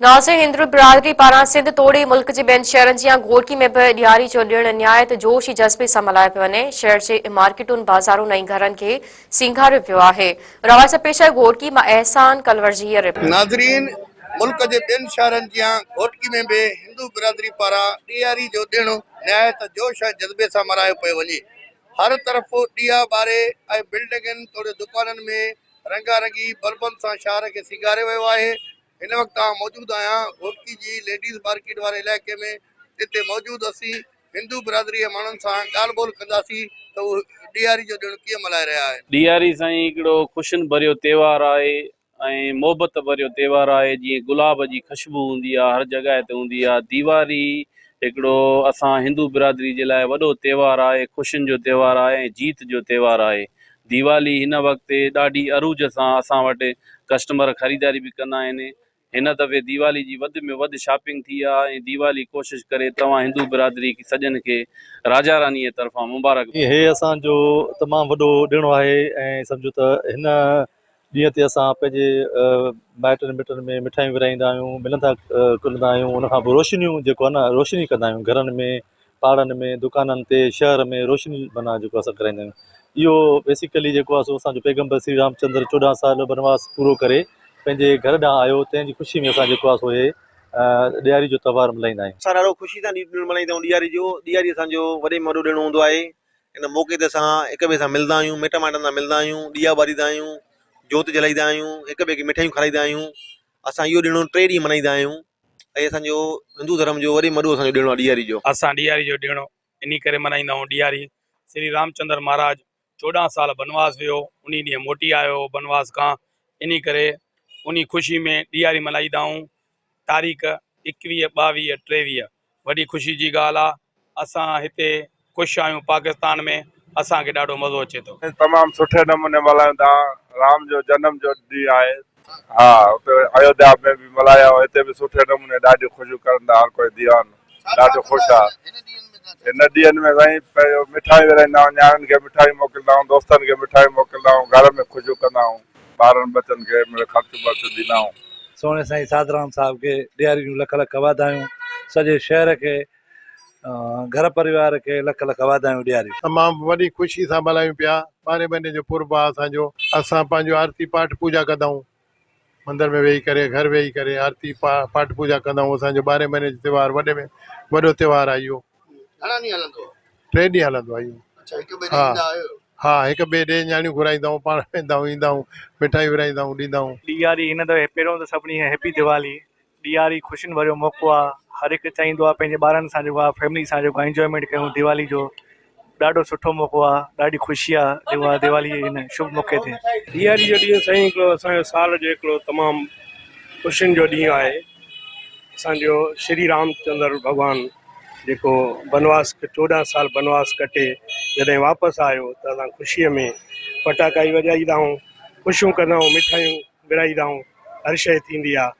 ناظرين هندو برادري پاران سنڌ توڙي ملڪ جي ٻين شهرن جيان گهوٽڪي ۾ به ڏياري جو ڏڻ نهايت جوش ۽ جذبي سان ملهايو پيو وڃي، شهر جي مارڪيٽن، بازارن ۽ گهرن کي سينگاريو ويو آهي. روايت سان پيش آهي گهوٽڪي مان احسان ڪلور جي هيء رپورٽ. ناظرين ملڪ جي ٻين شهرن جيان گهوٽڪي ۾ به هندو برادري پاران ڏياري جو ڏڻ نهايت جوش ۽ جذبي سان ملهايو پيو وڃي، هر طرف ڏيئا ٻاري ۽ بلڊنگن توڙي دڪانن ۾ رنگا رنگي بلبن سان شهر کي سينگاريو ويو آهي. هن وقت آئون موجود آهيان گهوٽڪي جي ليڊيز مارڪيٽ واري علائقي ۾ جتي موجود اسين هندو برادري جي ماڻهن سان ڳالهه ٻولهه ڪنداسين ته هو ڏياري جو ڏڻ ڪيئن ملهائي رهيا آهن. ڏياري سائين هڪڙو خوشين ڀريو تهوار آهي ۽ محبت ڀريو تهوار آهي جيئن گلاب جي خشبو هوندي آهي هر جڳهه تي هوندي آهي ديواري هڪڙو اسان هندو برادري جي لاء وڏو تهوار آهي خوشين جو تهوار آهي ۽ جيت جو تهوار آهي ديوالي هن وقت ڏاڍي عروج سان اسان وٽ ڪسٽمر خريداري به ڪندا آهن. هن دفعي ديوالي جي وڌ ۾ وڌ شاپنگ ٿي آهي ۽ ديوالي ڪوشش ڪري توهان هندو برادري سڄن کي راجا راني جي طرفان مبارڪ. هي اسان جو تمام وڏو ڏڻ آهي ۽ سمجهو ته هن ڏينهن تي اسان پنهنجي مائٽن مٽن ۾ مٺايون ورهائيندا آهيون ملندا ڪلندا آهيون ان کان پوء روشنيون جيڪو آهي نه روشني ڪندا آهيون گهرن ۾ پاڙن ۾ دڪانن تي شهر ۾ روشني معنيٰ جيڪو اسان ڪرائيندا آهيون اهو بيسيڪلي جيڪو آهي سو اسان جو پيغمبر شري رام چندر 14 سال بنواس پورو ڪري پنهنجي گهر ڏانهن آيو تنهن جي خوشي ۾ اسان جيڪو آهي سو هي ڏياري جو تهوار ملهائيندا آهيون. اسان ڏاڍو خوشي سان ڏڻ ملهائيندا آهيون ڏياري جو ڏياري اسان جو وڏي ۾ وڏو ڏڻ هوندو آهي ان موقعي تي اسان هڪ ٻئي سان ملندا آهيون، مٽ مائٽن سان ملندا آهيون، ڏيئا ٻاريندا آهيون، جوت جلائيندا آهيون، هڪ ٻئي کي مٺايون کارائيندا آهيون. اسان اهو ڏڻ ٽي ڏينهن ملهائيندا آهيون ۽ اسان جو هندو ڌرم جو وڏي ۾ وڏو اسان جو ڏڻ آهي ڏياري جو. اسان ڏياري جو ڏڻ انهي ڪري ملهائيندا آهيون ڏياري شري رامچندر مهاراج 14 سال بنواس ويو انهي ڏينهن موٽي آيو هو بنواس کان انهي ڪري انهي خوشي ۾ ڏياري ملهائيندا آهيون تاريخ 21 22 23 وڏي خوشي جي ڳالهه آ اسان هتي خوش آهيون پاڪستان ۾ اسان کي ڏاڍو مزو اچي ٿو. تمام سٺي نموني ملهايون ٿا رام جو جنم جو ڏينهن آهي ها اتي ايوڌيا ۾ به ملهايا هتي به سٺي نموني ڏاڍيون خوشيون ڪرن ٿا هر ڪوئي ديوانو ڏاڍو خوش آ هن ڏينهن ۾ سائين پنهنجو مٺايون ورهائيندا آهيون نياڻين کي مٺايون موڪليندا آهيون دوستن کي مٺايون موڪليندا آهيون گهر ۾ خوشيون ڪندا آهيون ٻارن ٻچن کي مڙئي خرچ برچ ڏيندا آهيون. سهڻي سائين ساڌرام صاحب کي ڏياري جون لک لک واڌايون سڄي شهر کي گهر پريوار کي لک لک واڌايون ڏياري. تمام وڏي خوشي سان ملهايون پيا ٻارهين مهيني جو پرب آ اسان جو اسان پنهنجو آرتي پاٺ پوڄا ڪندا آهيون مندر ۾ ويهي ڪري گهر ويهي ڪري آرتي پاٺ پوڄا ڪندا آهيون اسان جو ٻارهين مهيني جو تهوار وڏي ۾ وڏو تهوار آ اهو. گهڻا ڏينهن هلندو آ؟ ٽي ڏينهن هلندو آ اهو. اڇا هڪ ٻئي ڏي ايندا آهيو؟ ها هڪ ٻئي ڏي نياڻيون گهرائيندا آهيون پاڻ ويندا آهيون ايندا آهيون مٺايون ورهائيندا آهيون ڏيندا آهيون. ڏياري هن دفعي پهريون ته سڀني کي هيپي ديوالي ڏياري خوشين ڀريو موقعو آ هر هڪ چاهيندو آ پنهنجي ٻارن سان جيڪو آ فيملي سان جيڪو آ انجوائمينٽ ڪيون ديوالي جو ڏاڍو سٺو موقعو آ ڏاڍي خوشي آ جيڪو آ ديوالي جي هن شڀ موقعي تي. ڏياري جو ڏينهن سائين هڪڙو اسان جو سال جو هڪڙو تمام خوشين جو ڏينهن آهي اسان جو شري رام چندر ڀڳوان جيڪو بنواس 14 سال بنواس ڪٽي جڏهن واپس آيو ته اسان خوشيء ۾ پٽاڪا ئي وڄائيندا آهيون خوشيون ڪندا آهيون مٺايون ورهائيندا آهيون هر شيء ٿيندي آهي.